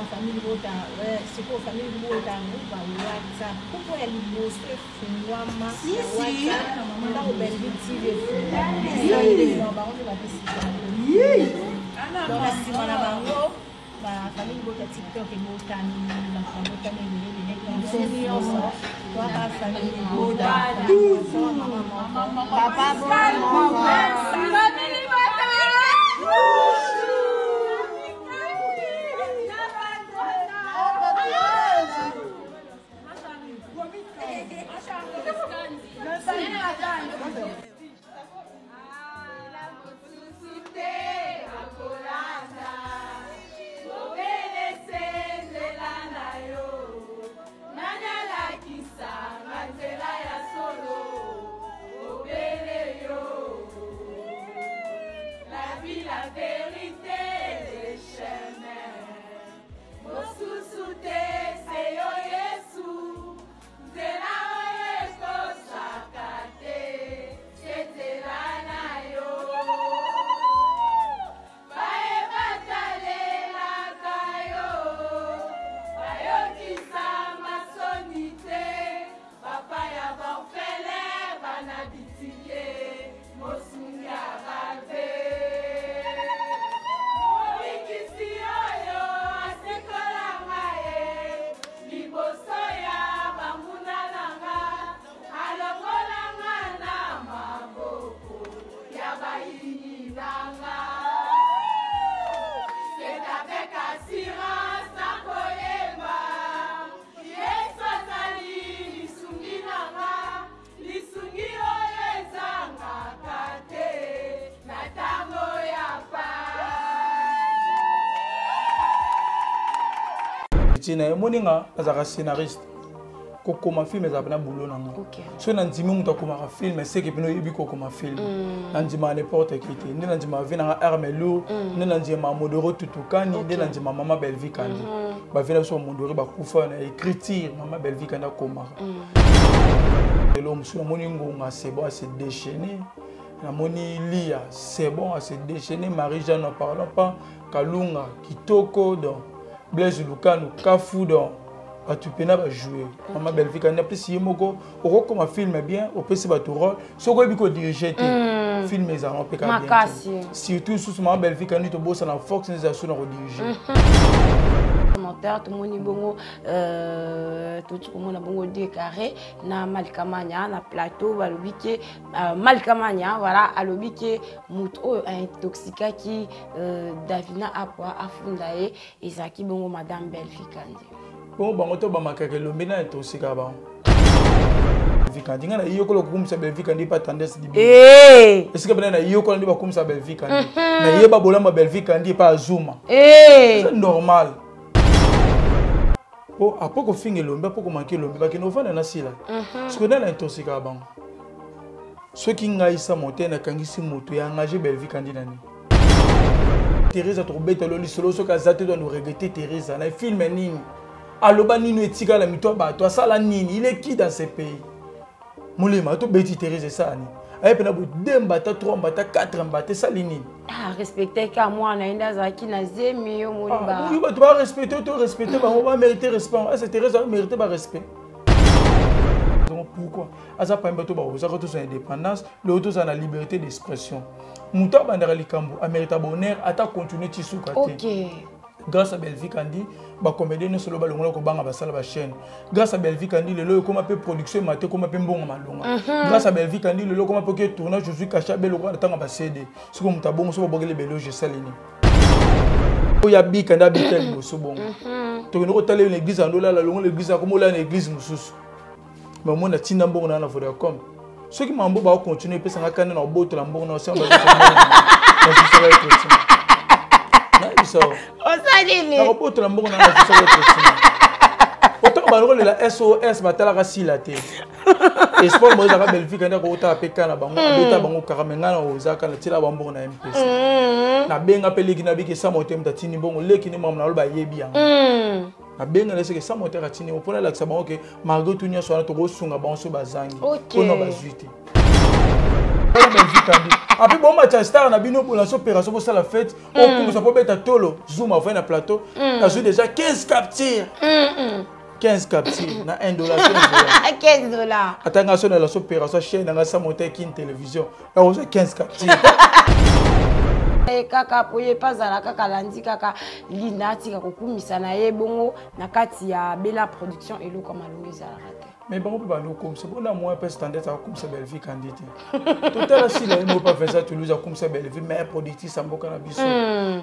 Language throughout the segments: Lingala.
Famille Libota, sikoyo Famille Libota, groupe ya WhatsApp, groupe oyo ya liboso efungwama ya WhatsApp ntango Bellevue TV efungwama, bango nde bapesi donc na nsima na bango ba Famille Libota TikTok ebotami, bato babotami ebele ebele, biso nyonso toaka Famille Libota, papa. Famille Libota. Ntina emoni nga nazalaka scénariste, kokoma film ezalaka mpena boulot na nga. Soki nandimi moto akomaka film, seke mpena oyebi kokoma film. Nandimaka n'importe qui te. Nde nandimaka vie nanga arme lourd, nde nandimaka Modoro Tutukani, nde nandima mama Bellevue Kandi. Bavie na biso bamodori bakufa na écriture, mama Bellevue Kandi akomaka. Lelo mosusu namoni Ngonga, c'est bon, ase déchaîné. Namoni Lia, c'est bon, ase déchaîné. Marie Jeanne, n'en parlons pas. Kalunga kitoko, donc Blaise Lukanu Kafu, donc bato mpena bajoue. Mama Bellevue Kandi apesi ye moko, okokoma film bien, opesi bato rôle, soki oyebi kodirige te, film ezalaka mpe ka bien. Surtout lisusu mama Bellevue Kandi, tobosana Fox ezala so na kodirige. Commentaire tomoni bongo, toti komona bongo de carré na Malikamanya na plateau. Balobi ke Malikamanya, voilà, alobi ke moto oyo aintoxikaki Davina Apwa, afunda ye, ezalaki bongo madame Bellevue Kandi. Bongo bango to bamakaka elombe na intoxika bango. Bellevue Kandi, ngai nayekola kokumisa Bellevue Kandi pa tendance dibi esika pena nayekola nde bakumisa Bellevue Kandi, nayeba bolamu ya Bellevue Kandi epa Azuma. C'est normal po apo kofinga elombe, apo komanke elombe, bakende kovanda na sila. Soki nani intoxikaka bango? Soki ngai sa mote nakangisi moto ya engage Bellevue Kandi nani Teresa, tokobeta lo lisolo. Soki aza te, to regrette Teresa na film nini, aloba nini, etikala mito ya bato, asala nini, il est qui dans ce pays? Molema tobeti Teresa, esala nini? Aye mpena boye, 2 mbata, 3 mbata, 4 mbata, esali nini? Ah, respecte ka mwana ye nde azalaki na zemi, yo moni. Oyo bato barespecte, to respecte bango, bamérite respect. Ese Teresa bamérite barespect. Donc pourquoi aza pambi? Bato bakozaka tozwa indépendance, lelo tozala na liberté d'expression. Moto abandaka likambo amérite bonheur, ata continue ti suka te. Grâce à Bellevue Kandi, bacomédien nyonso lelo balongola kobanga, basala bachaîne. Grâce à Bellevue Kandi, lelo ekóma mpe production emate, ekóma mpe mbongo malonga. Grâce à Bellevue Kandi, lelo ekóma mpe oke tournage, ozwi cachet abelokola na ntango bacd. Soki moto abongo, so babwakeli beloge, esali nini? Oyo abika nde abika liboso bongo. Tokende kotala yo na église, ando olala longo na église, akoma olala na église mosusu. Mais omoni, atinda mbongo na Vodacom. Soki mambo bakocontinue, epesanga kanda na kobotola mbongo na nayebisa. Osali. Nakobotola mbongo na otango bando kolela SOS, batalaka sila te. Espoir mo ezalaka Bellevue Kandi akotala mpe ka na bango, abeta bango kaka. Me ngai na ozaka natiela bambongo na MPC, nabenga mpe leki, nabiki esa motema tatini mbongo leki nde mama naloba, ayebi yango. Nabenga na eseke sa moteur atini mpona alakisa bango ke malgré tout nyonso wana tokosunga bango so bazangi mpona bazwi te. Bellevue api bomatya star na bino bolanso opération bosala fete okumisa mpo beta tolo zoom avai na plateau nazwi déjà 15 capture 15 capture na 1 dollar 15 dollar ata nga so na lanso opération chaîne nanga sa monte kin télévision nakozwa 15 capture. Kaka po ye mpe azala kaka alandi kaka Linda, atika kokumisa na ye bongo na kati ya Bela Production, eloko ya malongo ezalaka te. Mais bango mpe bandi kokumisa mpona moyen mpe standard akokumisa Bellevue Kandi te. Totala sila ye moko mpe Vincent Toulouse akumisa Bellevue, meilleur productrice ya mboka na biso,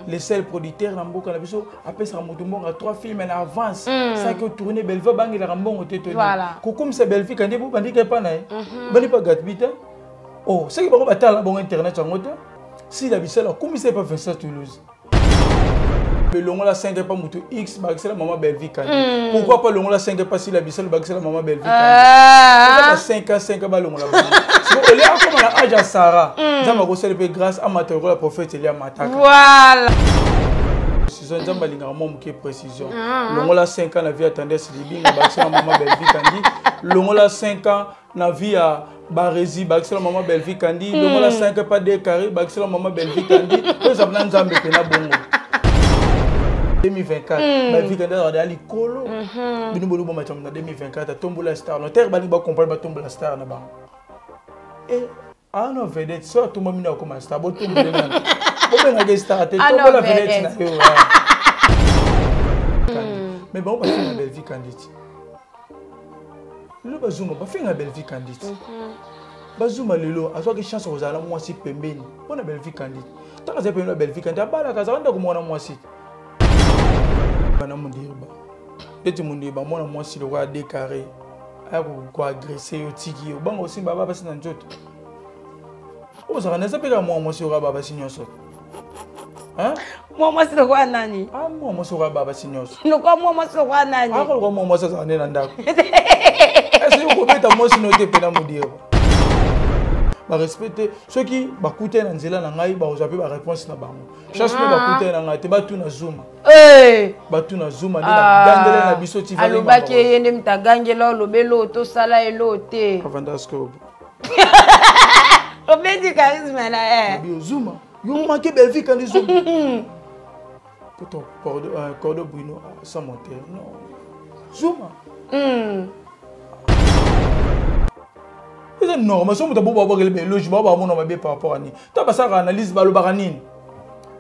le seul producteur na mboka na biso apesaka moto mbongo ya 3 films na avance sans que tourne. Bellevue abangelaka mbongo te. Toni kokumisa Bellevue Kandi bo bandika epa na ye, bandi mpa Gatbi te. Oh, soki bango batala bongo internet yango te, sila bisala akumisa epa Vincent Toulouse, longola 5 epa moto x bakisela mama Bellevue Kandi. Pourquoi pas longola 5 epa sila bisalo, bakisela mama Bellevue Kandi? 5 ans, 5 ans, balongola bango. Olia akoma na age ya Sara, Nzambe akosala mpe grâce, amata lokola prophète Elia amataka. Voilà. Précision, Nzambe alingaka mwa moke précision. Longola 5 ans na vie ya Tendesse Libinga, bakisela mama Bellevue Kandi. Longola 5 ans na vie ya Baresi, bakisela mama Bellevue Kandi. Longola 5 pa 2 carré, bakisela mama Bellevue Kandi. Oyo ezala na Nzambe mpena bongo. 2024, Bellevue Kandi azalaka ya likolo. Bino boli bomata na 2024, atombola star notere, balingi bacomprendre, batombola star na bango. E ano vedette so atombami na akoma star, botombole nani? Bobengaka star te, tombola vedette na yo. Mais bango bafinga Bellevue Kandi ti lelo, bazuma bafinga Bellevue Kandi ti bazuma lelo. Azwaki chance kozala na mwasi pembeni mpona Bellevue Kandi. Ntango azali pembeni na Bellevue Kandi, abalaka, azalaka ndako mwana mwasi bana mondiriba neti mondiriba. Mwana mwasi lokola de carré aya koagresser yo, tiki yo bango osimba ba basi na nzoto. Ozalaka na eza mpe kaka mwana mwasi oyo ba basi nyonso. Mwa mwasi lokola nani? Mwa mwasi oyo ba basi nyonso. Lokola mwa mwasi lokola nani? Akoloka mwa mwasi azalaka nde na ndako. Ese okobeta mwasi no te mpena modiro barespect te. Soki bakutani na nzela na ngai, bakozwa mpe baréponse na bango. Chance mpe bakutani na ngai te, batuna Zuma, batuna Zuma nde nagangela na biso ti. Alobaki ye nde moto agangela, olobeli oyo tosala elo te. Avandascope. Obeti charisme na ye. Bio Zuma, yo manque Bellevue Kandi Zuma. Pourtant Cordo Bruno sans monter non Zuma. Eza normal so moto abobo abwakele baéloge, bao bamona mabe par rapport à nini? Ta basalaka analyse, balobaka nini?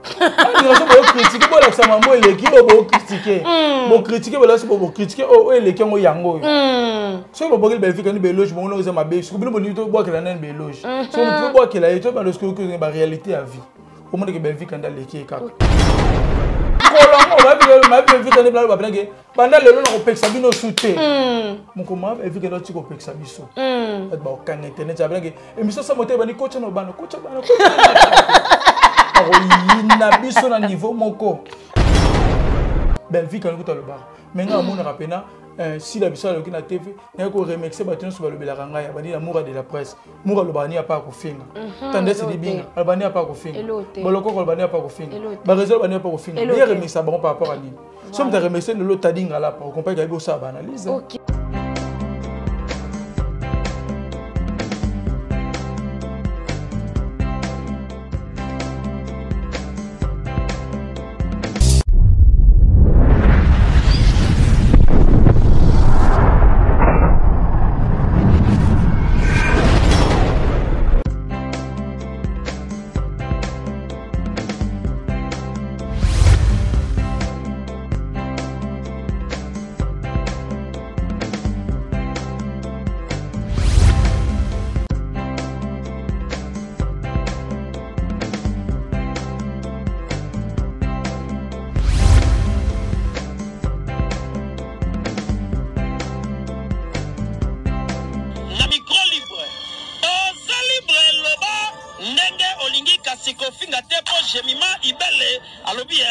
So bocritiquer, bolakisa mambo eleki oyo bocritiquer, bocritiquer, bolakisi bocritiquer oyo eleki yango, yango oyo. Soki babwakeli Bellevue Kandi baéloge, bongo eza mabe. Soki bino bolingi tobwakela nani baéloge, soki moto tobwakela ye, tobanda soki baréalité ya vie, omonake Bellevue Kandi aleki ye kaka kolongo. Bellevue Kandi baloba penake banda lelo na kopekisa bino su te. Mokoma Bellevue Kandi oti kopekisa biso, bato bakokanga internet abenake émission sa moto ebandi kotya na bana, kotya bana, akoyina biso na niveau moko. Bellevue Kandi kuta alobaka me ngai amonaka mpena sila biso aloki na TV, naye koremercier bato nyonso balobelaka ngai. Abandi na Moura de la presse. Moura alobaka nini apa kofinga? Tendance Libinga aloba nini apa kofinga? Bolokoko aloba nini apa kofinga? Bareseau aloba nini apa kofinga? Ye remercier bango par rapport à nini? So moto aremercier lelo tadinga lapa okomprendre kayebi osala baanalyse. Na micro libre, oza libre, loba ndenge olingi, kasi kofinga te, mpo Jemima Ibele alobi e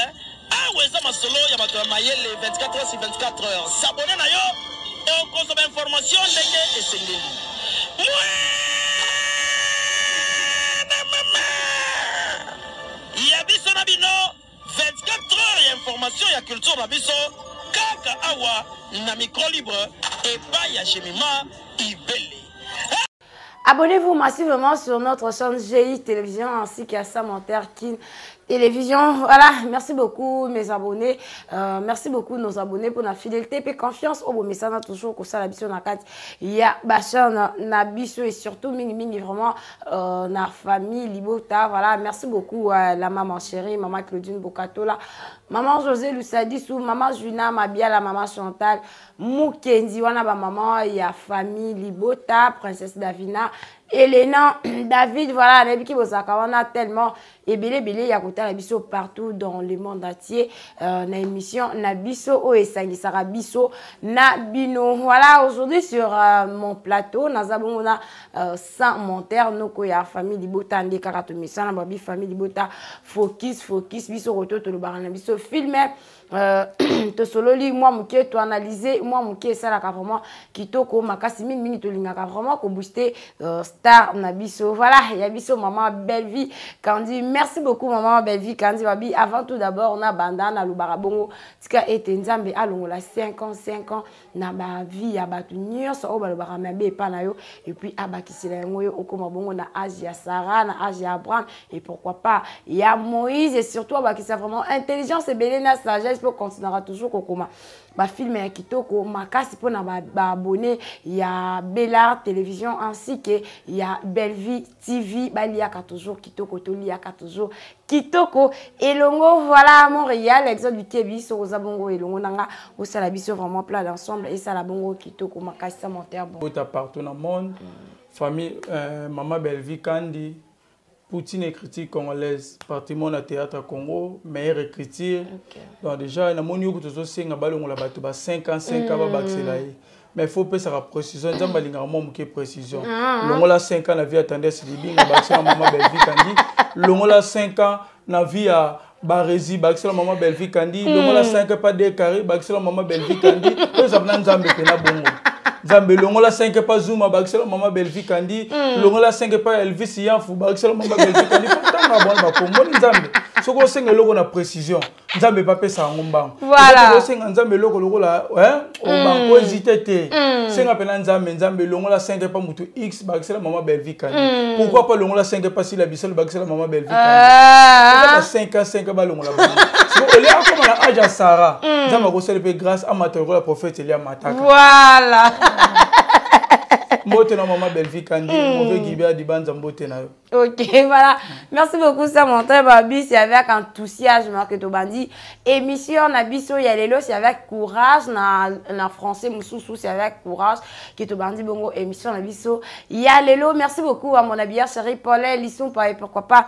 awa eza masolo ya bato ya mayele. 24 heures sur 24 heures, s'abonner na yo, okozwa bainformation ndenge esengeli. Mwana mama ya biso na bino, 24 heures ya information ya culture na biso, kaka awa na micro libre epai ya Jemima Ibele. Abonnez-vous massivement sur notre chaîne GI Télévision ainsi qu'à Samanter Kin Télévision. Voilà, merci beaucoup mes abonnés. Euh, merci beaucoup nos abonnés pour la fidélité et confiance. Au bon message toujours que ça la biso na kati. Il y a ba chaîne na biso et surtout mingi mingi vraiment euh, na famille Libota. Voilà, merci beaucoup euh, la maman chérie, maman Claudine Bokatola, maman José Lussadissou, maman Juna Mabiala, maman Chantal Mukendi wana ba maman ya famille Libota, princesse Davina, Elena, David, voilà, nayebi ki bozalaka wana tellement ebele ebele ya kotala biso partout dans le monde entier euh, na émission na biso oyo esangisaka biso na bino. Voilà, aujourd'hui sur euh, mon plateau, naza bongo na euh, sans monteur noko ya famille Libota nde kaka tomesana babi famille Libota focus focus biso koto tolobaka na biso film Euh, tosololi mwa moke toanalyse mwa moke esalaka vraiment kitoko makasi mingimingi tolingaka vraiment kobooste euh, star na biso voilà ya biso mama Bellevie Kandi merci beaucoup mama Bellevie Kandi babi avant tout d'abord na banda nalobaka bongo tika ete nzambe alongola 5 ans 5 ans na bavie ya bato nyonso oyo balobaka mabe epa na yo epuis abakisela yango yo okoma bongo na age ya Sarah na age ya Abraham et pourquoi pas ya Moïse et surtout abakisa vraiment intelligence ebele na sagesse mpo continuera toujours kokoma bafilme ya kitoko makasi mpona baabonné ya Bellar Télévision ainsi que ya Bellevie TV baliaka toujours kitoko toliaka toujours kitoko elongo voilà Montréal exemple du kebi soki oza bongo elongo na nga osala biso vraiment plat d'ensemble esala bongo kitoko makasi sa monter bon ota partout na monde mm. famille euh, maman Bellevie Kandi Poutine écriture congolaise patrimoine ya théâtre Congo meilleure écriture okay. Donc déjà namoni yo kutu ozosenga balongola bato ba 5 ans 5 ans babakisela ye mais faut opesaka précision nzambe alingaka mwa moke précision ah. Longola 5 ans na vie ya Tendesse Libinga bakisela mama Bellevie Kandi longola 5 ans na vie ya Baresi bakisela mama Bellevie Kandi longola 5 ans pa de carré bakisela mama Bellevie Kandi oyo ezala na nzambe mpena bongo nzambe longola 5 pa Zuma bakisela mama Bellevie Kandi longola 5 pa Elvis Yanfu bakisela mama Bellevie Kandi tanga bwana bakomboni nzambe soki osenga eloko na précision nzambe bapesa yango mbango voilà. Osenga nzambe eloko lokola obanko hésite te senga mpena nzambe nzambe longola 5 pa motu x bakisela mama Bellevie Kandi pourquoi pas longola 5 pa Sila Bisalo bakisela mama Bellevie Kandi 5 ans 5 balongola bango olie akoma na age ya Sarah nzambe akosala mpe grâce amata lokola prophète Elia amataka voilà mbote na mama Bellevie Kandi mauvais gibe adibanza mbote na yo. Ok, voilà. Merci beaucoup, Samantha Babi. C'est avec enthousiasme que tobandi. Émission na biso ya lelo, c'est avec courage. Na, na français, mosusu, c'est avec courage que tobandi bongo émission na biso. Ya lelo, merci beaucoup à mon habilleur chéri Paul Lisson, et pourquoi pas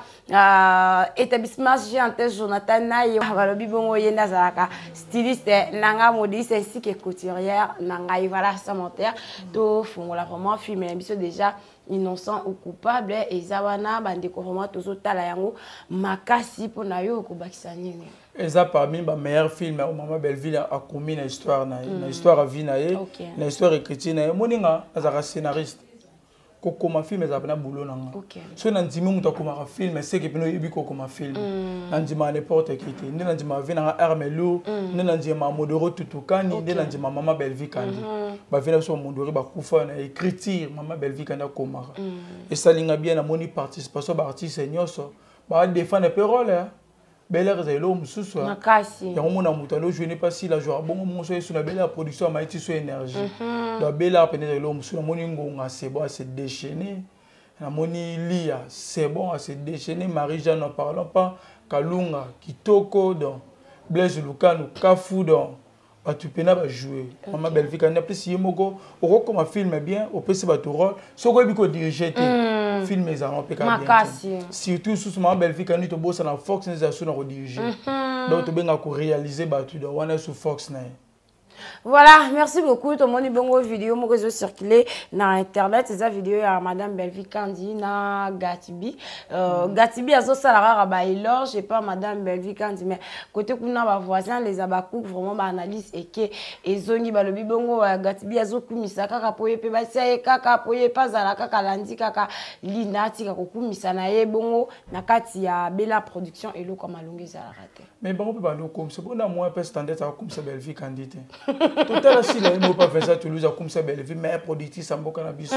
établissement Géantes Jonathan Naye. Balobi bongo yenda zalaka styliste nanga modiste ainsi que couturière nanga. Voilà, Samantha. To fongola vraiment film na biso déjà innocent ou coupable eza wana bandeko vraiment tozotala yango makasi mpona yo okobakisa nini? Eza parmi bameilleur film oyo mama Belleville akomi na histoire na ye na histoire ya vie na ye na histoire écriture na ye moninga azalaka scénariste kokoma film ezala mpena boulot na nga soki nandimi moto akomaka film seke mpena oyebi kokoma film nandimaka n'importe qui te nde nandimaka vie nanga arme lourd nde nandimaka Modoro Tutukani nde nandimaka mama Bellevie Kandi bavie na biso bamodori bakufa na écriture mama Bellevie Kandi akomaka esalinga bien namoni participation baartiste nyonso badefendre mpe role Bel-Air ezali eloko mosusu yango mona moto alo joue ne pas sila joueur bongo monso yesu na Bel-Air production amaiti so énergie donc Bel-Air pene ezali eloko mosusu namoni Ngonga c'est bon ase déchaîné namoni Lia c'est bon ase déchaîné Marie Jeanne n'en parlons pas Kalunga kitoko donc Blaise Lukanu Kafu donc bato mpena bajoue mama Bellevie Kandi apesi ye moko okokoma film bien opesi bato rôle soki oyebi kodirige te film ezalaka mpe ka bien surtout susu mama Bellevie Kandi tobosana force ezala so na kodirige donc tobengaka koréaliser bato donc wana su force na ye. Voilà, merci beaucoup. Tout le monde bongo vidéo moko ezo circuler na internet, eza vidéo ya madame Bellevie Kandi na Gatibi. Euh, Gatibi azo sala kaka ba éloge et pas madame Bellevie Kandi mais côté kuna ba voisin les abakouk vraiment ba analyse et que ezongi balobi bongo Gatibi azo kumisa kaka po ye pe batia ye kaka po ye pazala kaka landi kaka Lina tika kokumisa na ye bongo na kati ya Bella Production eloko malongi ezalaka te. Mais bango mpe bandi okomisa bona moya mpe standard akomisa Bellevue kandi te. Totala sila ye moko Vincent Toulouse akomisa Bellevue meilleure productrice ya mboka na biso.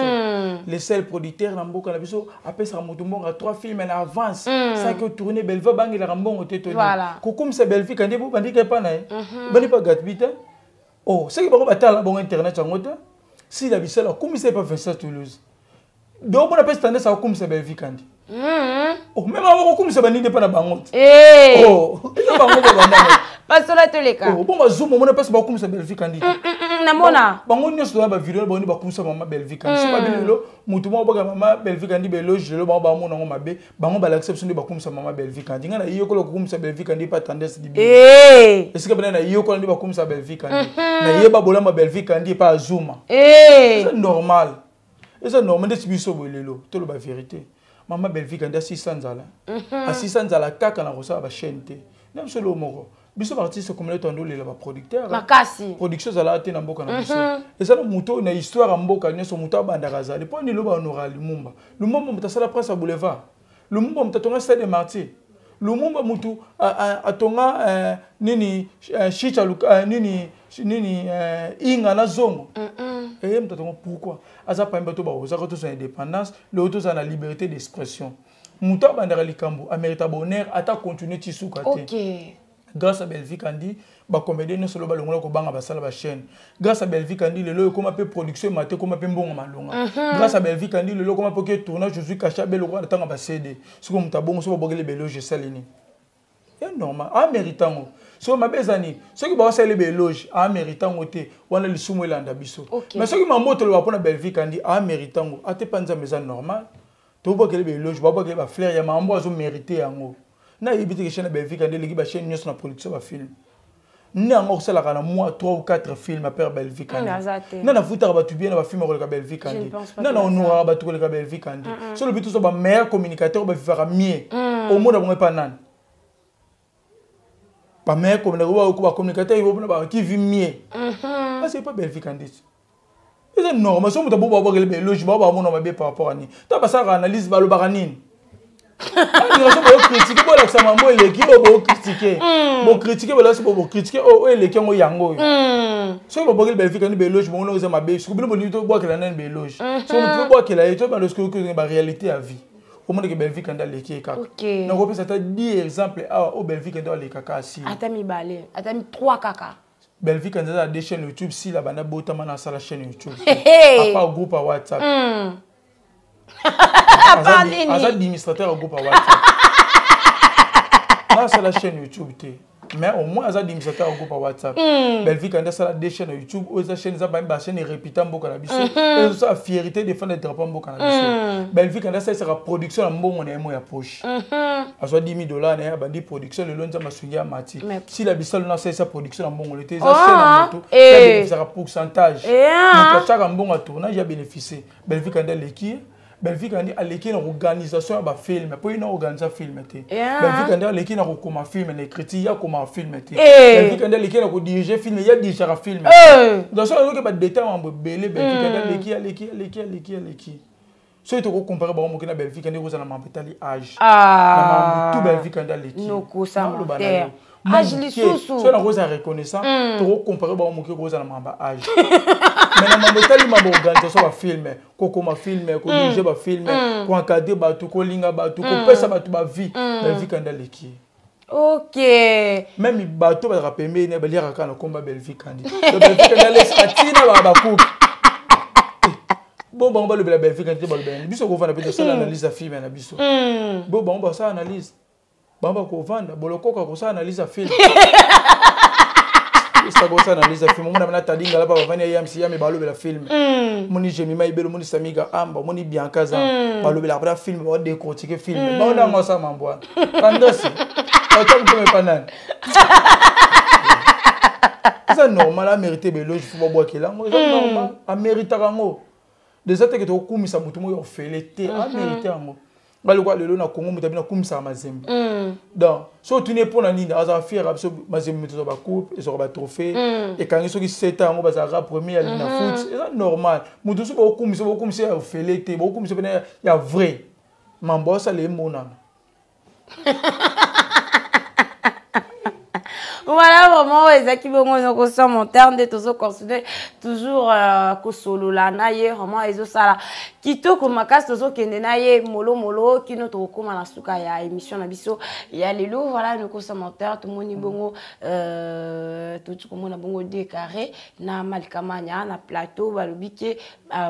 Le seul producteur na mboka na biso apesaka moto mbongo ya 3 films na avance sans que tourner. Bellevue abangelaka mbongo te to kokomisa Bellevue kandi bo bandika epa na ye. Bandi pa Gatbi te. Oh, soki bango batala bongo internet yango te. Sila bisala akomisa epa Vincent Toulouse. Donc bona mpe standard akokumisa Bellevue kandi. Oh, même bango kokumisa banini mpe na bango te. Oh, eza bango babandana. Basola toleka. Oh, bon bazuma omona mpasi bakokumisa Bellevue kandi te. Namona bango nyonso toya bavideo bango nde bakumisa mama Bellevue kandi. So babi lelo motu moko baka mama Bellevue kandi beloge lelo bango bamona yango mabe, bango balakisa biso nde bakumisa mama Bellevue kandi. Ngai nayekola kokumisa Bellevue kandi epa tendance dibi esika pene nayekola nde bakumisa Bellevue kandi, nayeba bolamba Bellevue kandi epa azuma. Eza normal, eza normal ndeti biso boye lelo toloba vérité. Mama Bellevue kandi asisa nzala, asisa nzala kaka na kosala bachaîne te na biso lelo moko. Biso baartiste komele toando olela baproducteur. Makasi. Production ezalaka te na mboka na biso. Eza na moto oyo na histoire ya mboka nyonso moto abandaka azali mpo nini loba honora Lumumba. Lumumba moto asala Prince ya Boulevard, Lumumba moto atonga Stade de Martyr, Lumumba motu atonga nini Chicha nini nini Inga na Zongo eye moto atonga. Pourquoi aza parmi bato baozaka tozwa indépendance? Lelo tozala na liberté d'expression. Moto abandaka likambo amérita bonheur ata continue ti suka te. Grâce à Bellevue Kandi, bacomédien nyonso lelo balongola kobanga, basala bachaîne. Grâce à Bellevue Kandi, lelo ekóma mpe production emate, ekóma mpe mbongo malonga. Grâce à Bellevue Kandi, lelo ekóma mpe oke tournage, ozwi cachet abeloko na ntango bacd. Soki moto abongo so babwakeli baéloge, esali nini? Ya normal, amérite yango. Soki mabe eza nini? Soki baosaleli baéloge, amérite yango te, wana lisumu elanda biso. Mais soki mambo toloba mpona Bellevue Kandi amérite yango ate mpa Nzambe, eza normal tobwakeli baéloge, babwakeli bafleur ya mambo azomérite yango. Nayebi te ke chaîne ya Bellevue Kandi eleki bachaîne nyonso na production bafilm. Nde yango kosalaka na mwa 3 ou 4 film apere Bellevue Kandi. Nde nafutaka bato bien na bafilm koleka Bellevue Kandi, nde na honoraka bato koleka Bellevue Kandi. So lobi toza bameilleur communicateur bavivaka mieux, omona bango epa nani? Bameilleur bacommunicateur qui vit mieux parce que epa Bellevue Kandi eza normal. So moto abo babwakele baéloge, bao bamona mabe par rapport à nini? To basalaka analyse, balobaka nini? So bocritiquer, bolakisa mambo eleki oyo bocritiquer, bocritiquer, bolakisi bocritiquer oyo eleki yango, yango oyo. Soki babwakeli Bellevue Kandi baéloge, bongo eza mabe. Soki bino bolingi tobwakela nani baéloge? Soki moto tobwakela ye, tobanda soki baréalité ya vie, omonake Bellevue Kandi aleki ye kaka. Nakopesa ata 10 exemple awa oyo Bellevue Kandi alekaka asili. Ata mibale, ata 3 kaka. Bellevue Kandi aza na deux chaînes YouTube. Sila banda botama na asala chaîne YouTube à part groupe ya WhatsApp. Aza administrateur ya groupe ya WhatsApp, asala chaîne YouTube te, mais au moins aza administrateur ya groupe ya WhatsApp. Bellevue Kandi asala deux chaînes ya YouTube oyo eza chaîne, eza bami bachaîne répéta mboka na biso, ezosala fierté, défendre drapeau mboka na biso. Bellevue Kandi asalisaka production na mbongo na ye mo ya poche, azwa 10 000 $ na ye, abandi production. Lelo Nzambe asungi ya mati. Sila bisalo na asalisa production na mbongo te, eza chaîne ya moto, abénéficiaka pourcentage. Moto atiaka mbongo ya tournage ya bénéficie. Bellevue Kandi aleki ye. Bellevue Kandi aleki na organisation ya bafilm mpo ye na organisa film te. Bellevue Kandi aleki na kokoma film, na écriture, ye akoma film te. Bellevue Kandi aleki na kodirige film, ye adirigeaka film. Donc soki azoki badétail, mambo ebele, Bellevue Kandi aleki, aleki, aleki, aleki, aleki. Soki tokocompare bango moke na Bellevue Kandi, ekozala mambo etali age na mambo tout. Bellevue Kandi aleki. Age lisusu. Soki nakozala reconnaissant, tokocompare bango moke, kozala mambo age, mais na mambo etali mambo organisation bafilm, kokoma film, kodirige bafilm, koencadre bato, kolinga bato, kopesa bato bavie, Bellevue Kandi aleki. Même bato bazalaka pembeni baliaka kaka na komba Bellevue Kandi. Bellevue Kandi alesaka ntina baka bakuki bo bango balobela Bellevue Kandi te, balobela biso. Kovanda mpe tosala analyse ya film na biso, bo bango basala analyse, bango bakovanda bolokoka kosala analyse ya film. Esaka kosala analyse ya film, omona bana tadingala pa bavandi ya yamsi yami, balobela film. Omoni Jemima Ibele, omoni Samiga Amba, omoni Bianca za balobelaka mpena film, baodécortique film. Bango ndango asala mambo wana. Tandasi otya motema epa nani? Eza normal, amérite baéloge, fo babwakela yango, eza normal, améritaka yango. Déjà teke tokokumisa motu moko ya ofele te, amérite yango. Balokwa lelo na Congo, moto abina akumisaka Mazembe. Donc soki otuni ye mpo na nini azala fier ya biso Mazembe, tozwa bacoupe, ezwaka batrophée, ekangi soki seta yango, bazalaka premier ya ligue na foot, eza normal. Moto mosusu bokumisa, bokumisa ya ofele te, bokumisa pene ya vrai mambo asala emonana. Voilà vraiment ezalaki bongo noko sans monteur nde tozocontinue toujours kosolola na ye. Vraiment ezosala kitoko makasi, tozokende na ye molomolo kino tokokóma na suka ya émission na biso ya lelo. Voilà, noko sans monteur, tomoni bongo toti komona bongo deux carré na Malikamanya na plateau. Balobi ke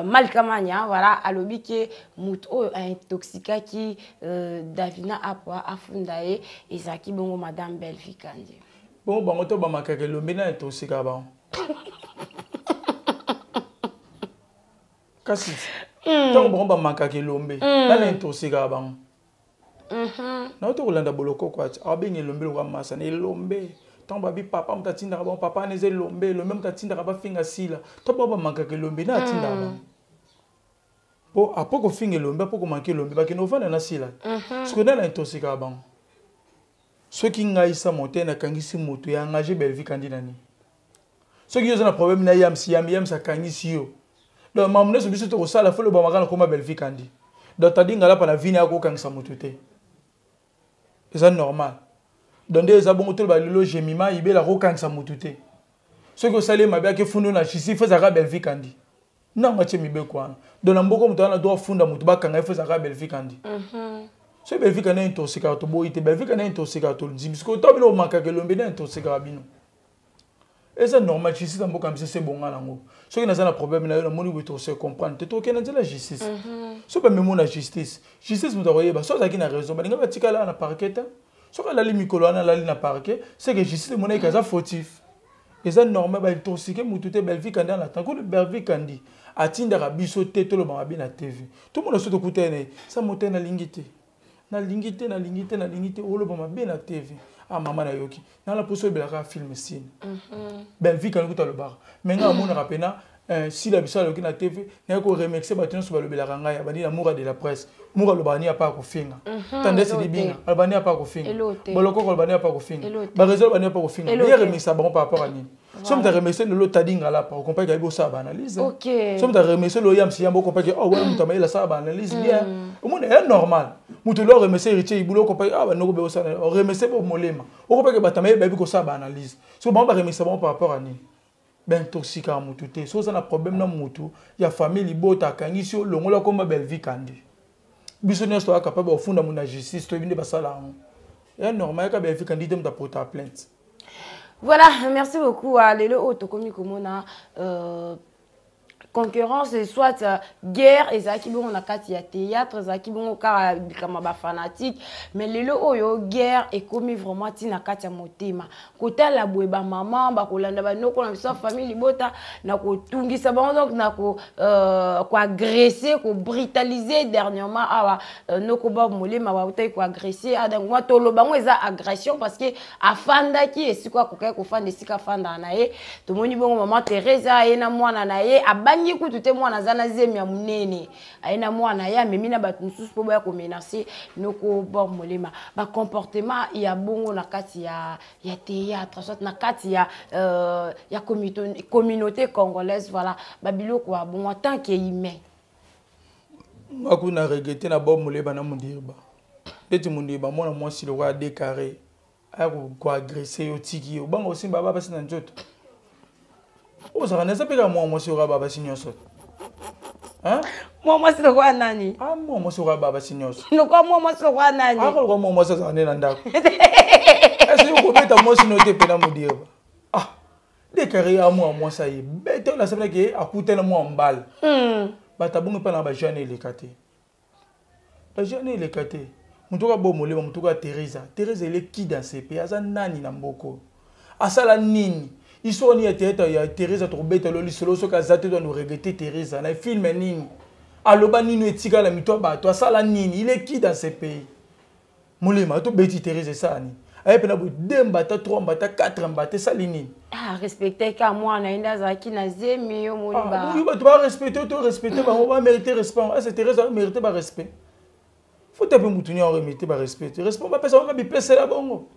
Malikamanya, voilà, alobi ke moto oyo aintoxikaki Davina Apwa, afunda ye, ezalaki bongo madame Belvi Kandi. Bongo bango to bamakaka elombe na intoxikaka bango, kasi ntango bango bamakaka elombe, nana intoxikaka bango? Nauti kolanda Bolokoko, ati abenga elombe lokwa masa na elombe. Ntango babi papa moto atindaka bango, papa wana eza elombe, elombe moto atindaka bafinga sila to bango bamakaka elombe na atindaka bango po apo kofinga elombe, apo komanke elombe, bakende kovanda na sila. Soki nani intoxikaka bango? Soki ngai sa mote nakangisi moto ya engage Belvi Kandi na nini? Soki yo oza na problème na Yamsi, Yamsi, Yamsi akangisi yo, donc makambo nyonso biso tokosala fo lobamaka na koma Belvi Kandi. Donc tadi Ngalapa na vini akokangisa moto te, eza normal. Donc nde eza bongo, toloba lelo Jemima Ibela akokangisa moto te. Soki osali ye mabe, ake fundo na justice, fo ezalaka Belvi Kandi nango atie mibeko wana. Donc na mboka, moto wana droit afunda moto, bakanga ye, fo ezalaka Belvi Kandi. Soki Belvi Kandi intoxikaka, toboyi te. Belvi Kandi intoxikaka, tondimi. Sikoyo to bino omakaka elombe nde intoxikaka bino, eza normal. Justice na mboka biso ebonga nango. Soki naza na problème na yo, namoni boye, tose comprendre te, tokende nzela justice. Soki bamemo na justice, justice moto akoyeba so azalaki na raison. Balinga batikala na parquet te. Soki alali mikolo wana, alali na parquet, c'est que justice emonaki aza fautif, eza normal. Baintoxike motu te. Belvi Kandi ana tango Belvi Kandi atindaka biso te, toloba mabe na TV. Tomona so tokutani na ye sa moto, nalingi te, nalingi te, nalingi te, nalingi te oloba mabe na TV. Ah mama, nayoki nala mposo oyebelaka film sine. Belvi Kandi kuta alobaka me ngai amonaka mpena sila biso aloki na TV, naye koremercie bato nyonso balobelaka ngai. Abandi na Moura de la presse. Moura alobaka nini apa kofinga? Tandesi Libinga aloba nini apa kofinga? Bolokoko aloba nini apa kofinga? Bareseau aloba nini apa kofinga? Ye remercie bango par rapport à nini? So moto aremercie lelo Tadi Ngalapa, okomprendre ayebi osala baanalyse. So moto aremercie lelo Yamsi Yamba, okomprendre oh wana moto amayele, asala baanalyse bien. Omona ya normal, moto lelo aremercie Héritier Ibulu, okomprendre ah banoko be osala, oremercie bo Molema, okomprendre bato amayele bayebi kosala baanalyse. So bango baremercie bango par rapport à nini? Baintoxikaka motu te. So oza na problème na motu ya famille libota, akangisi yo, longola komba Belvi Kandi. Biso nyonso toza capable ofunda motu na justice, toyebi nde basala yango, ya normal. Yaka Belvi Kandi te moto apota plainte. Voilà, merci beaucoup. Lelo oyo tokomi komona concurrence, soit guerre ezalaki bongo na kati ya théâtre, ezalaki bongo kaka likambo ya bafanatique, mais lelo oyo guerre ekomi vraiment ntina kati ya motema. Kotala boye, bamama bakolanda banoko na biso ya famille libota na kotungisa bango, donc na koagresse, kobrutaliser. Dernièrement awa noko Bob Molema bautaki koagresse. Donc mwa toloba yango eza agression parce que afandaki esika akokaki kofanda, esika afandaka na ye. Tomoni bongo mama Therese aye na mwana na ye, abangi kutu te, mwana aza na zemi ya monene, aye na mwana ye, amemi na bato mosusu mpo boya komenace noko Bob Molema. Bacomportement ya bongo na kati ya théâtre, soit na kati ya communauté congolaise, voilà, babiloko ya bongo en tant que humain. Nga kuna regrete na Bob Moleba na Mundirba. Ndeti Mundirba, mwana mwasi lokola de carré aya koagresse yo, tiki ye, obanga osimba ba basi na nzoto. Ozalaka na eza mpe kaka mwana mwasi oyo ba basi nyonso. Mwa mwasi lokola nani? Ah, mwana mwasi oyo ba basi nyonso. Lokola mwa mwasi lokola nani? Akoloka mwana mwasi azalaka nde na ndako. Ese okobeta mwasi no te mpena Mudirba? Ah, de carré ya mwana mwasi aye bete oyo nasepelaki, akutana mwa mbala. Bato abongi mpe na bajeune eleka te, bajeune eleka te. Moto oyo abo Molema, moto oyo Teresa, Teresa eleki dans ce pays, aza nani na mboka oyo? Asala nini? Histoire nini ya théâtre ya Teresa tokobeta lo lisolo? Soki aza te, to regrette Teresa na film nini? Aloba nini etikala mito ya bato? Asala nini? Il est qui dans ce pays? Molema tobeti Teresa, esala nini? Aye mpena boye, deux mbata, trois mbata, quatre mbata, esali nini? Ah, respecte ka mwana ye nde azalaki na zemi, yo moni. Ba bato barespecte, to respecte bango, bamérite respect. Ese Teresa bamérite barespect? Faut mpe mutu nyonso remérite barespect te. Respect bapesa bango, bipesela bongo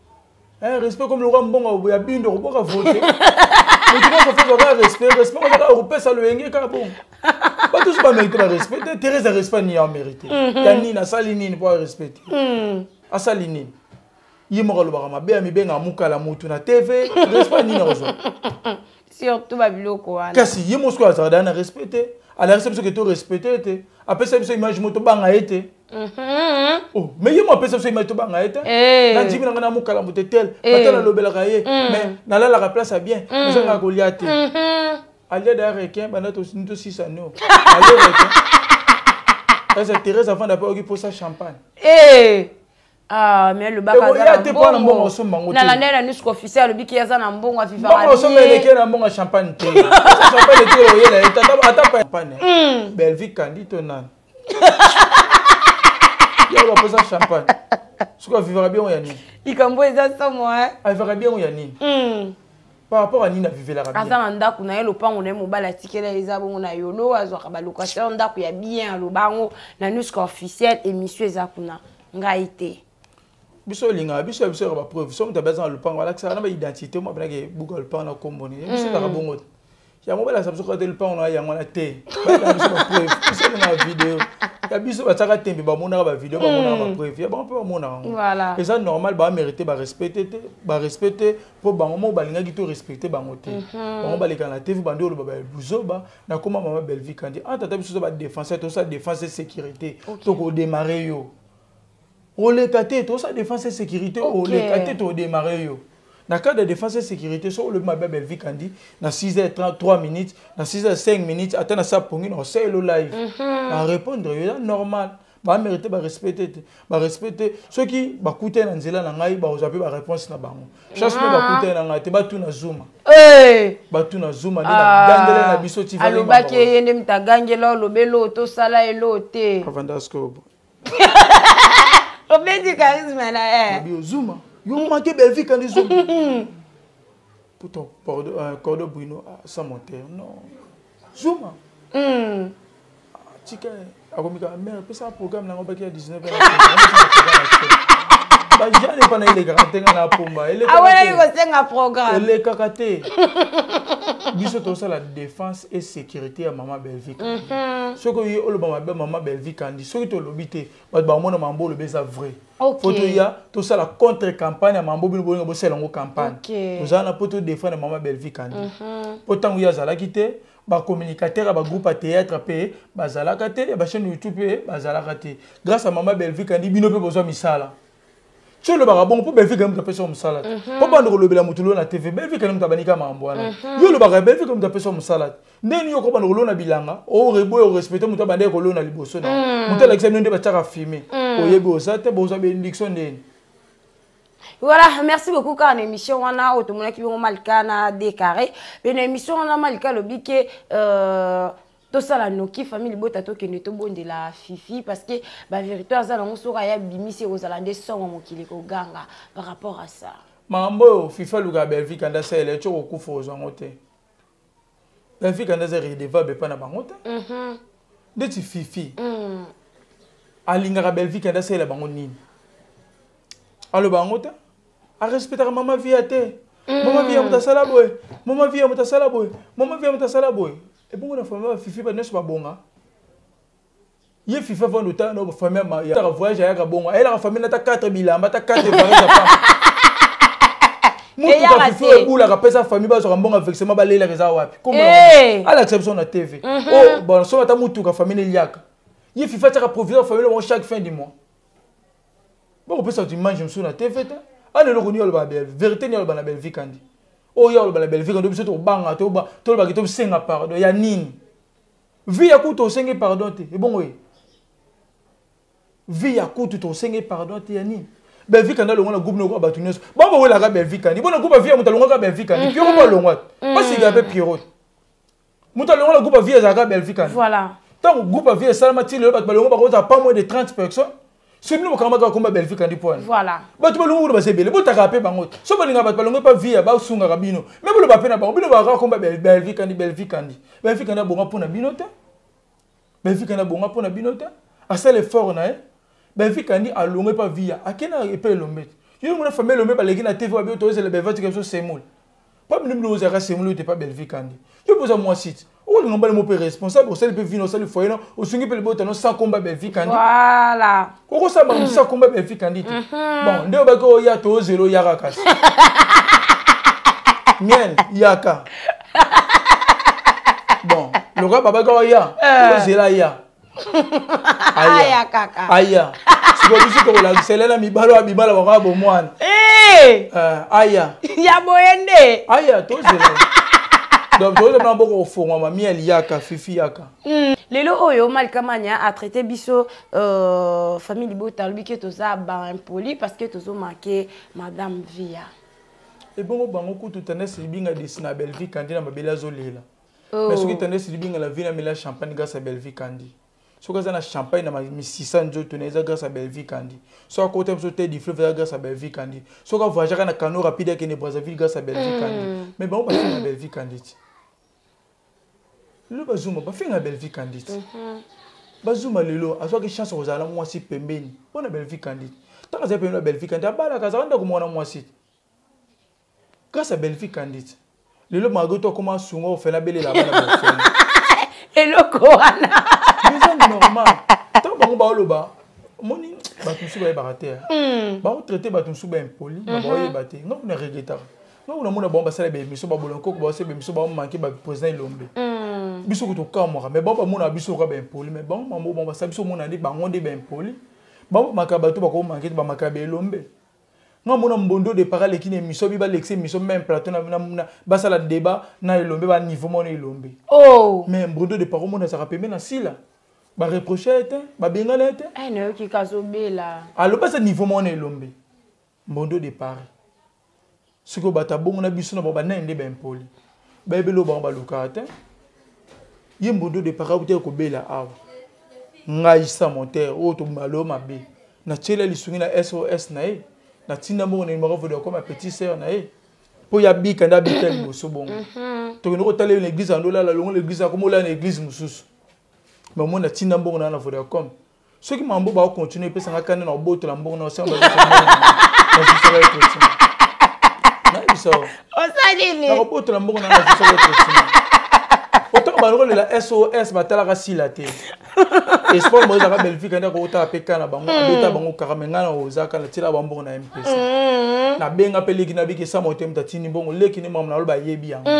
respect comme lokwa mbongo ya bindo koboka vote. Mutu nyonso faut kaka respect, respect kaka okopesa loyenge kaka bongo. Bato so bamérite barespect te. Teresa, respect nini amérite ya nini? Asali nini mpo arespecte? Asali nini? Ye moko alobaka mabe, amibengaka mukala mutu na TV. Respect nini akozwa? Surtout babiloko wana. Kasi ye moko sikoyo azalaka daa na respect te. Alakisa biso ke to respecte ye te. Apesa biso image moko tobanga ye te. Oh, mais ye mo apesa biso image tobanga ye te. Nandimi na ngai na mokala moto tel. Bato nalobelaka ye. Mais nalalaka place ya bien. Nazangaka kolia te. Alia da requin banda tosisa no. Alia requin. Eza Thérèse avanda mpe oki posa champagne. Ah, mais alobaka aza na mbongo. Nalandai na nuske officiel, alobi ki aza na mbongo, avivaka osomba eleki na mbongo ya champagne te. Champagne te oyela ye ata champagne. Belvi Kandi to nani yo baposa champagne, soki avivaka bien ya nini? Likambo eza somo. Avivaka bien ya nini? Par rapport à nini avivelaka? Aza na ndako na ye, lopango na ye, mobali atikela eza bongo na yolo, azwaka balocation, ndako ya bien. Aloba yango na nuske officiel, émission eza kuna, ngai te. Biso olingaka biso ya biso yaka bapreuve. So moto abe aza na lopango, alakisaka na baidentité mo abenaki buka lopango na kombo nini. Biso ezalaka bongo te. Yango balakisa biso kaka te lopango na yango wana te. Balakisa biso bapreuve. Biso olingaka video ya biso, batiaka tembe, bamonaka bavideo, bamonaka bapreuve ya bango mpe bamonaka yango. Eza normal, bamérite barespecte te, barespecte mpo bango moko balingaki to respecte bango te. Bango baleka na TV, bandi oloba babuzoba. Nakoma mama Belvi Kandi en tata, biso toza badéfenseur, tosala défense et sécurité. Tokodémarre yo, oleka te. Tosala défense et sécurité, oleka te. Todémarre yo na cadre de défense et sécurité. So olobi mabe Belvi Kandi na 6h33 minutes, na 6h5 minutes, ata na sa pongi na osala live na répondre yo, eza normal. Bamérite barespecte te, barespecte. Soki bakutani na nzela na ngai, bakozwa mpe baréponse na bango. Chasse mpe bakutani na ngai te, batuna Zuma, batuna Zuma nde nagangela na biso ti. Alobaki ye nde moto agangela, olobeli oyo tosala elo te. Avanda sikoyo. Obeti charisme na ye. Nabi Zuma, yo manque Belvi Kandi Zuma. Pourtant Cordo Bruno sans monter non Zuma. Tika akomi kaka mare apesaka programme nango baki ya 19 bajane epa na elekaka te. Nga na pomba. Awelaki kosenga programme. Elekaka te. Biso tosala défense et sécurité ya mama Belvi. Soki oye oloba mabe mama Belvi Kandi, soki tolobi te, bato bamona mambo olobi eza vrai. Fo toya tosala contre campagne ya mambo bino bolinga bosala yango campagne. Tozala na mpo todefendre mama Belvi Kandi, mpo ntango ye azalaki te, bacommunicateur ya bagroupe ya théâtre mpe bazalaka te, ya bachaîne YouTube mpe bazalaka te. Grâce à mama Belvi Kandi, bino mpe bozwa misala. Ti olobaka bongo mpo Belvi Kandi moto apesa mosala te, mpo banda kolobela motu lelo na TV. Belvi Kandi moto abandika makambo wana. Yo olobaka Belvi Kandi moto apesa mosala te. Ndeni yo kobanda kolona bilanga, oreboye orespecte moto abandaki kolona liboso na moto alakisa bino nde batiaka fume. Oyebi oza te, bozwa bénédiction ndeni? Voilà, merci beaucoup. Kaka na émission wana oyo tomonaki bongo Malika na Décarré mpe na émission wana, Malika alobi ke tosala noki famille libota, tokende tobondela Fifi, parce que bavérité aza nango, soki aya bimisi, ekozala nde songo, mokili koganga par rapport à ça. Makambo oyo Fifi alukaka Belvi Kandi asalela, eti okokufa, ozwa yango te. Belvi Kandi aza redevable epai na bango te. Ndeti Fifi alingaka Belvi Kandi asalela bango nini? Aloba yango te. Arespectaka mama Via te. Mama Via moto asala boye, mama Via moto asala boye, mama Via moto asala boye. Ebongo na famille ya Fifi, bato nyonso babonga. Ye Fifi avanda otala na famille ya voyage, ayaka bongo, ayelaka famille ata 4 bilamba, ata 4 voyage ya pamba. Motuka Fifi oyo ebulaka, apesa famille, bazwaka mbongo versement, balelaka, eza wapi? Alakisa biso na TV. O bon, soki ata motuka famille eliaka, ye Fifi atiaka provision famille bango chaque fin du mois. Bakopesa bato image mosusu na TV te. Ana eloko nini aloba na vérité? Nini aloba na Belvi Kandi oyo aloba na Belvi Kandi? Biso tobanga, tolobaki, tosenga pardon ya nini? Vi ya kutu osenge pardon te. Ebongo ye vi ya kutu tosenge pardon te ya nini? Belvi Kandi alongwa na groupe noko, bato nyonso bango bawelaka Belvi Kandi. Bona groupe avi ya moto alongwaka Belvi Kandi, Piero mpo alongwa te, basika mpe Piero moto alongwa na groupe avi ezalaka Belvi Kandi. Ntango groupe avi esalama ti lelo, bato balongwa bakozala pas moins de 30 personnes. Soki bino bokangamaka bakomba Belvi Kandi mpo wana bato balongo kuna baza ebele, botakaka mpe bango te. So balingaka bato balongo epa via, basungaka bino, me boloba mpe na bango. Bino bakaka komba Belvi Kandi, Belvi Kandi. Belvi Kandi abonga mpo na bino te. Belvi Kandi abonga mpo na bino te. Asala effort na ye. Belvi Kandi alongo epa via, akenda epa Elombe te. Yo mona famille Elombe baleki na TV, babi tozela Belvi atika biso semoule. Mpo bino, bino ozalaka semoule te pa Belvi Kandi. Yo mpoza mwasi te. Okolinga mobali mo mpe responsable, osali mpe vino, osali foyer no, osungi mpe libota no sans komba Belvi Kandi. Voilà. Okosala bango sans komba Belvi Kandi te. Bon, nde obaki oya tozela oyaka kasi. Miel yaka. Bon, lokola babaki oya, tozela ya. Aya kaka. Aya. Sikoyo biso tokolakisa elela mibalo ya bibala bakoya bomwana. Aya. Ya boye nde. Aya tozela. Donc tozela na boko kofongwama miel yaka, fifi yaka. Lelo oyo Malika Mania a traité biso famille libota alobi ke toza ba impoli parce que tozo manquer madame Via. Ebongo bango kutu tendance libinga desina Belvi Kandi na mabele azolela. Mais soki tendance libinga la vie na mela champagne grâce à Belvi Kandi. Soki aza na champagne na misisa nzoto na eza grâce à Belvi Kandi. Soki akota biso te du fleuve eza grâce à Belvi Kandi. Soki avoyageaka na canot rapide akende Brazzaville grâce à Belvi Kandi. Mais bango bafinga Belvi Kandi ti. Lelo bazuma bafinga Belvi Kandi ti. Bazuma lelo azwaki chance kozala na mwasi pembeni mpona Belvi Kandi. Ntango azali pembeni ya Belvi Kandi abalaka azalaka ndako mwana mwasi. Grâce à Belvi Kandi ti. Lelo malgré tout akoma asunga ofela belela bana bofela. Eloko wana. Eza normal. Ntango bango baoloba omoni bato mosusu bayebaka te. Baotraite bato mosusu baimpoli, baoyeba te. Nga kuna regretaka. Nga kuna mona bango basala ba émission, babola nkoko, basala ba émission, bamanke ba président Elombe. Biso kutu tokamwaka, mais bango bamonaka biso lokola baimpoli, mais bango mambo bango basala biso omona nde bango nde baimpoli. Bango bamaka bato bakomanke te, bamaka ba Elombe. Nga mona mbondo de para leki na émission, bi ba lekisi émission même plateau na basala débat na Elombe ba niveau mona Elombe. Oh. Mais mbondo de para mona saka pembe na sila. Ba reprocher ete, ba bengana ete. Eh na yoki kazobela. Alo ba sa niveau mona Elombe. Mbondo de para. Siko bata bongo na biso na ba na nde ba impoli. Ba ebelo ba ba luka te. Ye mbondo de para buté ko bela awa. Ngai sa monter o to malo mabe. Na tiela lisungi na SOS na ye. Na tinda mbongo na numéro Vodacom ya petite sœur na ye. Po ya bika nda bika liboso bongo. Tokende kotala ye na église andola la longo l'église akomola na église mosusu. Mais moi na tinda mbongo na na Vodacom. Soki mambo ba continuer pesa nga kanda na obotola mbongo na osanga ba na biso. Osali nini? Na obotola mbongo na na biso continuer. Autant ba lokola SOS batalaka sila te. Espoir mo ezaka Belgique nde ko ta pe kana bango abeta bango kaka me ngana ozaka na tila ba mbongo na M-Pesa. Na benga pe leki na biki sa motem ta tini mbongo leki ni mama na loba yebi yango.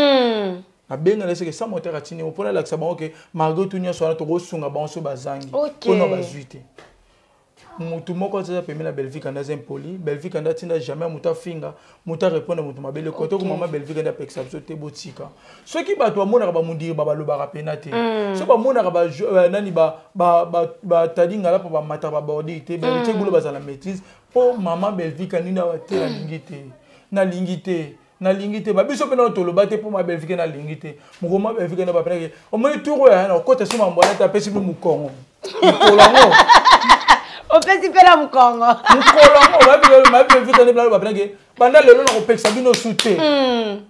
Na benga na seke sa motem ta tini pona lakisa bango ke malgré tout nyonso wana tokosunga bango so bazangi. Pona bazwi te. Mutu moko aza pembeni na Belgique nda aza impoli. Belgique nda atinda jamais mutu afinga, mutu arépondre mutu mabele. Kote ko mama Belgique nda apekisa biso te botika. Soki bato bamonaka ba mundiri ba balobaka pena te. Soki bamonaka ba nani ba, ba, ba, ba tadi ngala po ba mata ba bordi te, ba tie gulo bazala maîtrise po mama Belgique nini awa te na lingi te. Na lingi te. Na lingi te. Ba biso pena toloba te po ma Belgique na lingi te. Moko ma Belgique na ba pena ke omoni tour ya na kota so mambo na ta pesi mukongo. Mukolongo. Opesi pe na mukongo. Mukolongo, ba bi ma Belgique na ba pena ke banda lelo na kopekisa bino su te.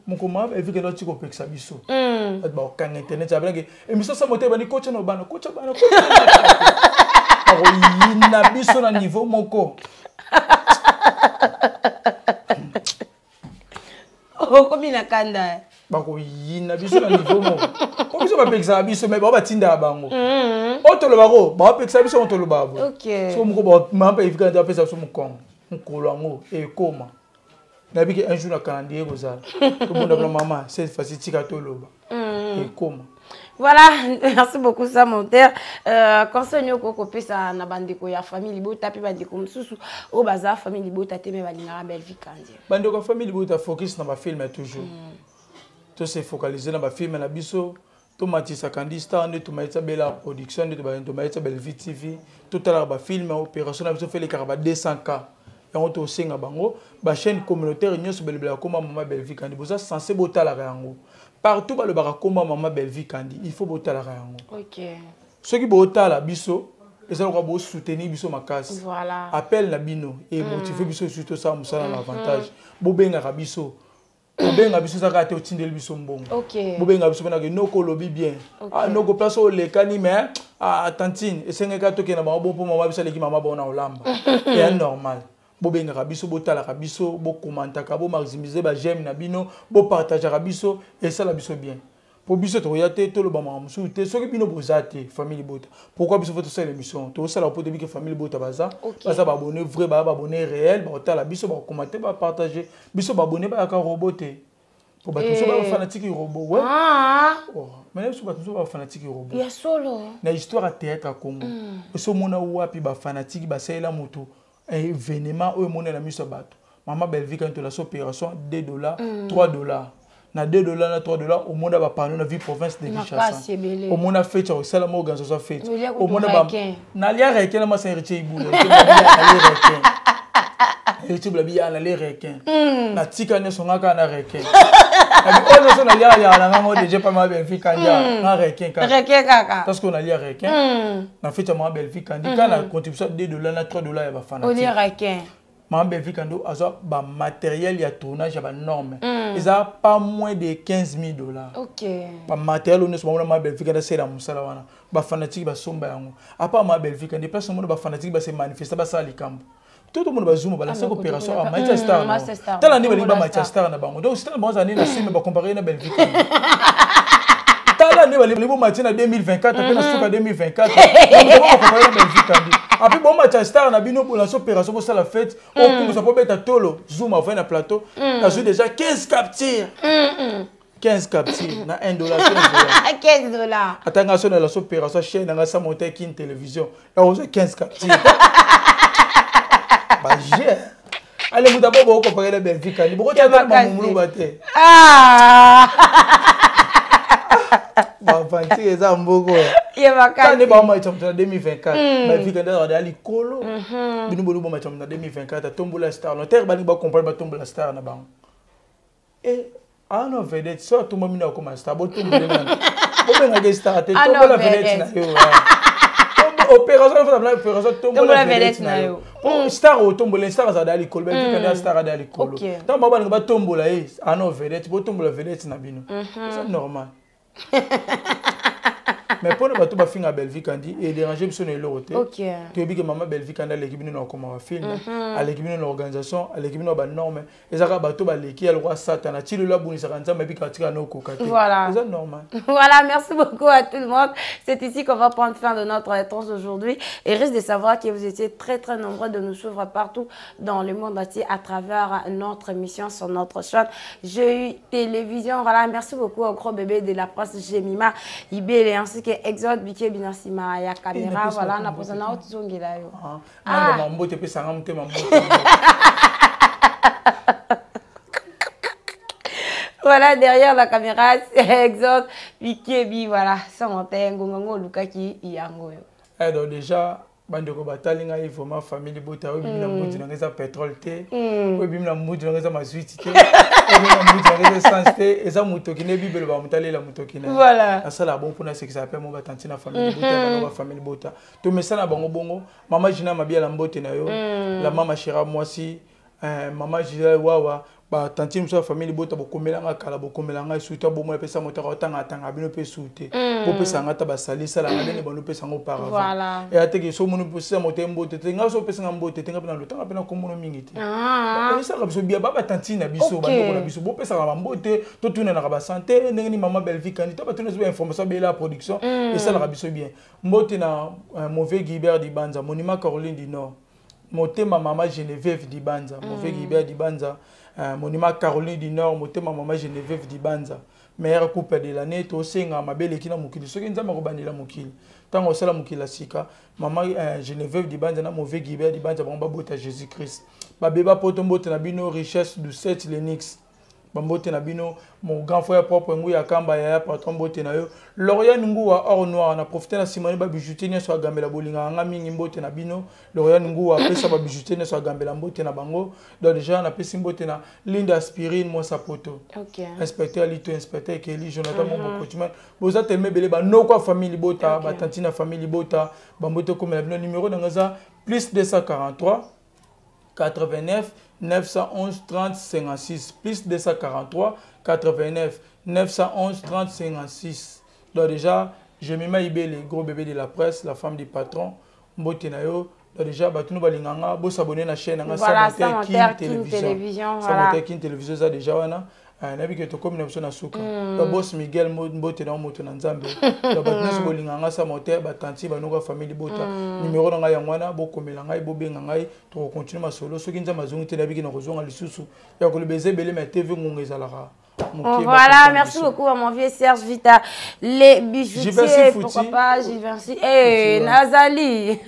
Mokoma Belgique na ti kopekisa biso. Bato ba okanga internet ya pena ke émission sa mote bani kocha na bana, kocha bana, kocha bana. Bakoyina biso na niveau moko. Okomi na kanda. Bakoyina biso na niveau moko. Po biso bapekisaka biso, mais bao batindaka bango. Oyo tolobaka oyo, bao bapekisaka biso, oyo tolobaka boye. Soki moko bao, mama mpe evika nde apesa biso mokongo. Mokolo yango, ekoma. Nayebi ke un jour na calendrier kozala. Tobunda na mama, cette fois-ci tika toloba. Ekoma. Voilà, merci beaucoup ça mon père. Conseil nyoko kopesa na bandeko ya famille libota pe bandeko mususu o baza famille libota te mais balingaka Belvi Kandi. Bandeko ya famille libota focus na ba film toujours. To se focaliser na ba film na biso, to matisa Kandi Star nde to matisa Bella Production nde to ba to matisa Belvi TV, to tala ba film opération na biso fait les ba 200K. Yango to senga bango ba chaîne communautaire nyonso belebela koma mama Belvi Kandi. Boza censé botala yango. Partout ba lobaka koma mama Belvi Kandi, il faut botala yango. Soki botala biso, ezala ko bo soutenir biso makasi. Appel na bino et motiver biso surtout ça musala na avantage. Bobengaka biso. Bobenga biso zaka te otindeli biso mbongo. Bobenga biso pena ke noko lobi bien. Ah noko place o lekani mais ah tantine esengeka toke na bango bo po mama biso leki mama bona olamba. C'est normal. Bobengaka biso, botalaka biso, bokommentaka, bo maximiser ba j'aime na bino, bo partageaka biso et ça la biso bien. Po biso tokoya te, toloba makambo mosusu te. Soki bino boza te, famille libota, pourquoi biso faut tosala émission? Tosala po toyebi ke famille libota baza, baza baabonné vrai, baza baabonné réel, bakotala biso, bakokomate, bapartage biso. Baabonné bayaka robot te, po bato mosusu Eh. baa fanatique robot, ouais. Ah, Oh, mais biso bato mosusu baa fanatique robot. Ya solo. Na histoire ya théâtre ya Congo, esomona wapi bafanatike basalela moto événement oyo emonela miso ya bato? Mama Belvi kantola so opération 2 dollars, 3 dollars, na 2 dollars na 3 dollars, omona bapano na ville province de Makasi Kinshasa. Ebele. Omona fête ya kosalama, organisation fête. Olia kutu Omona requin. Nalia requin na masa Héritier Ibula. Nalia requin, Héritier Ibula biya, nalia requin, natika nyonso nga kaka na requin. Oyo nyonso naliaka liaka na ngango deja pa mama Belvi Kandia, nga requin kaka. Requin kaka. Parce qu'on alia requin na fête ya mama Belvi Kandi kaka na contribution 2 dollars na 3 dollars ya bafanatique. Olia requin. Mama Belvi Kandi azwa bamatériel ya tournage ya banorme, eza pas moins de 15 000 dollars. Bamatériel oyo nyonso bamona mama Belvi Kandi asala mosala wana, bafanatike basomba yango. Apart mama Belvi Kandi, place omona bafanatike base manifeste, basala likambo to tomona bazuma balasaka opération ya matia star na Master bango. Star. Tala nde balingi Tomona bamatia star. star na bango. Donc star na bango azala nde na sime, bacompare na Belvi Kandi. Tala nde balingi bomatie na 2024 mpe na suka 2024 bacompare na Belvi Kandi. Apres bomatia star na bino, bolance opération, bosala fête, okumbusa mpo beta tolo zoom avai na plateau. Nazwi déjà 15 capture, 15 capture na 1 dollar, 15 dollar. 15 dollars. Ata nga so na laso opération chaîne nanga sa monte Kin Télévision, nakozwa 15 capture baje. Ale moto abo bokompare na Belvi Kandi, bokotia Ya makasi. mamumuluba te. Ah. Baventure eza mboko. Ya makasi. Nde baomatisa moto na 2024, Belvi Kandi azalaka ya likolo. Bino boni bomatisa moto na 2024, atombola star no tere, balingi bacomprendre, batombola star na bango. E ano vedette so atomba mino akoma star, botombole nani? Bobengaki star te. Ano Tombola vedette na vedette. yo. Opération fata, opération tombola Tombola vedette vedette na na yo. yo. Po star otombola, star azala ya likolo. Belvi Kandi ya star ada ya likolo. Ntango bango balingi batombola ye ano vedette, botombola vedette na bino, eza normal. Mais mpona bato bafinga Belvi Kandi, edérange biso na eloko te. Toyebi ke mama Belvi Kandi aleki bino na kokoma bafilm, aleki bino na organisation, aleki bino na banorme. Eza kaka bato baleki ya lokwa Satana ti lelo abunisaka Nzambe, ebika atika na okoka te. Voilà. Eza normal. Voilà, merci beaucoup à tout le monde. C'est ici qu'on va prendre fin de notre réponse aujourd'hui. Et risque de savoir que vous étiez très très nombreux de nous suivre partout dans le monde entier à travers notre émission sur notre chaîne J'ai eu Télévision. Voilà, merci beaucoup au gros bébé de la presse Jemima Ibele ainsi que Exode Bike Binassima ya caméra. Voilà, on a posé un autre zongela yo. Ah, mbote epesanga motema mbote. Voilà, derrière la caméra, c'est Exode Bikebi. Voilà, sans monter, ngongongo lukaki yango yo. Eh, donc déjà bandeko batali ngai vraiment, famille libota, oyo ebimi na mbuti nanga eza pétrole te, oyo ebimi na mbuti nanga eza mazwiti te, oyo ebimi na mbuti nanga eza essence te, eza motoki nde bibelo bamoto alela motoki na ye. Nasala bon mpona asekisa mpe mo batanti na famille libota, bana bafamille libota, tomesana bango bongo. Mama Gina Mabiala, mbote na yo, la mama Shera mwasi, mama Gisele Wawa, batanti mosusu ya famille libota, bokomelanga kala, bokomelanga esu te. Bomoi epesa moto otanga atanga bino mpe esu te. Bopesanga ata basali esalanga ndenge bando opesanga auparavant. Eya teke so omoni posisa moto ye mbote te, nga so opesanga mbote te, nga mpe na lotanga mpe na kombono mingi te. Esalaka biso bia ba batanti na biso, bandeko na biso, bopesaka bambote, totunanaka basante ndenge nini. Mama Belvi Kandi to batuna biso bainformation bela ya production, esalaka biso bien. Mbote na mauvais Guibert Dibanza, monument Caroline du Nord, motema mama Geneviève Dibanza, mauvais Guibert Dibanza, monument Caroline du Nord, motema mama Geneviève Dibanza, meilleur couple de l'année. Tosenga mabe eleki na mokili, soki Nzambe akobandela mokili, ntango osala mokili ya sika, mama Geneviève Dibanza na mauvais Guibert Dibanza, bango babota Jésus Christ babeba poto. Mbote na bino, Richesse Doucette Lenix, bambote na bino, mon grand frère propre Ngu ya Kamba, yaya patron, mbote na yo, Loriane Nguwa or noir. Na profite na nsima ne babijoutier nyonso agambela, bolingaka nga mingi, mbote na bino. Loriane Nguwa apesa babijoutier nyonso agambela mbote na bango. Donc déjà napesi mbote na Linda Aspirine Mwasa Poto, inspecteur Lito, inspecteur Keli, Jonathan Mombo Kotiman. Boza telema ebele, banoko ya famille libota, batanti na famille libota, bambote okomela bino. Numéro nanga eza plus 243 89 911 30 56, plus 243 89 911 30 56. Donc déjà Jemima Ibele, gros bébé de la presse, la femme du patron, mbote na yo. Donc déjà bato no balinganga, bosabone na chaîne nanga. Voilà, Samonter Samonter Kin Kin Télévision. Télévision, voilà. Samonter Kin Télévision eza déjà wana. Eh, nayebi ke tokomi na biso na suka mm. Boss Miguel, mbote na moto na Nzambe. Bato nyonso bolinga nga sa moteur, batanti, banoka, famille libota, numero na ngai yango wana, bokomela ngai, bobenga ngai, tokocontinue masolo. Soki Nzambe azongi te, nayebi ke na kozonga lisusu ya koloba eza ebele, ma TV ngonga ezalaka. Voilà, merci beaucoup à mon vieux Serge Vita. Les bijoutiers, pourquoi pas Givenchy. Eh, Nazali.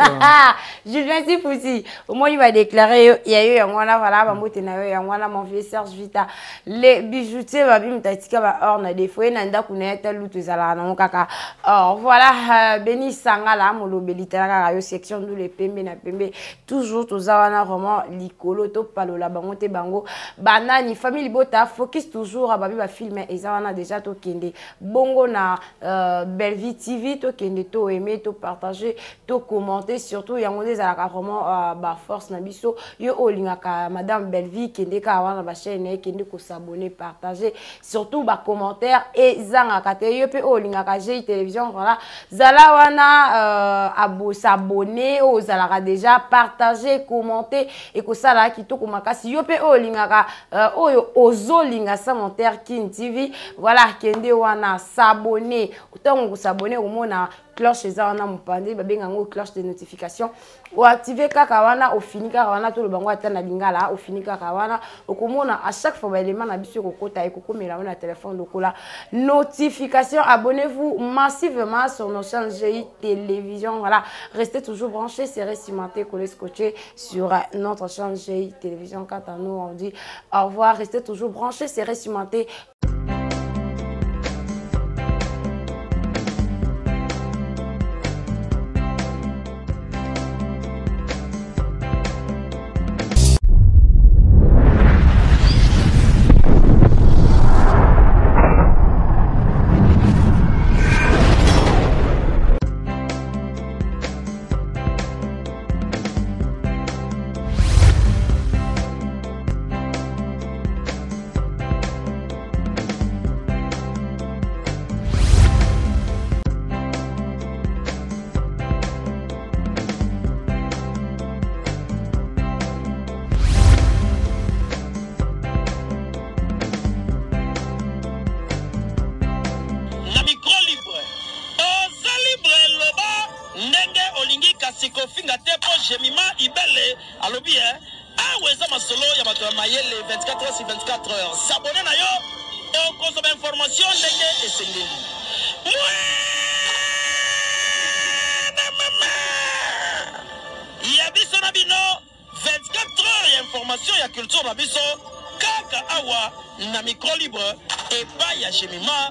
Givenchy Fouti. Au moins, il va déclarer, il y a eu un voilà, voilà, bambote na yo, yango mon vieux Serge Vita. Les bijoutiers, ba bim tatika ba or na défaut, na ndaku na ata lutu ezala na kaka. Or, voilà, Beni Sangala, molobeli talaka yo section d'où les pembe na pembe. Toujours toza wana vraiment likolo to palola bango te bango. Banani, famille Bota, focus toujours à babi ba film eza wana déjà to kende. Bongo na Bellevue TV, to kende to aimer, to partager, to commenter, surtout yango nde ezalaka vraiment ba force na biso. Yo olingaka madame Bellevue, kende ka wana ba chaîne, kende ko s'abonner, partager, surtout ba commentaire ezangaka te. Yo pe olingaka GI Télévision, voilà, zala wana abo s'abonner, ozalaka déjà partager, commenter et kosala kitoko makasi. Yo pe olingaka oyo ozolinga sans monteur Kin TV, voilà, kende wana s'abonner, ntango kosabonner omona cloche eza wana mopanzi, babenga yango cloche de notification, oactive kaka wana, ofini kaka wana, toloba yango ata na lingala, ofini kaka wana, okomona à chaque fois baélément na biso ekokota, ekokomela wana na téléphone lokola notification. Abonnez-vous massivement sur nos chaînes GI Télévision, voilà, restez toujours branchés, serrés, cimentés, collés, scotchés sur notre chaîne GI Télévision. Quant à nous, on dit au revoir, restez toujours branchés, serrés, cimentés. Kofinga te po Jemima Ibele alobi awa eza masolo ya bato ya mayele 24 heures sur 24 heures. S'abonner na yo okozwa ba information ndenge esengeli. Mwana mama ya biso na bino 24 heures ya information ya culture na biso kaka awa na micro libre epai ya Jemima.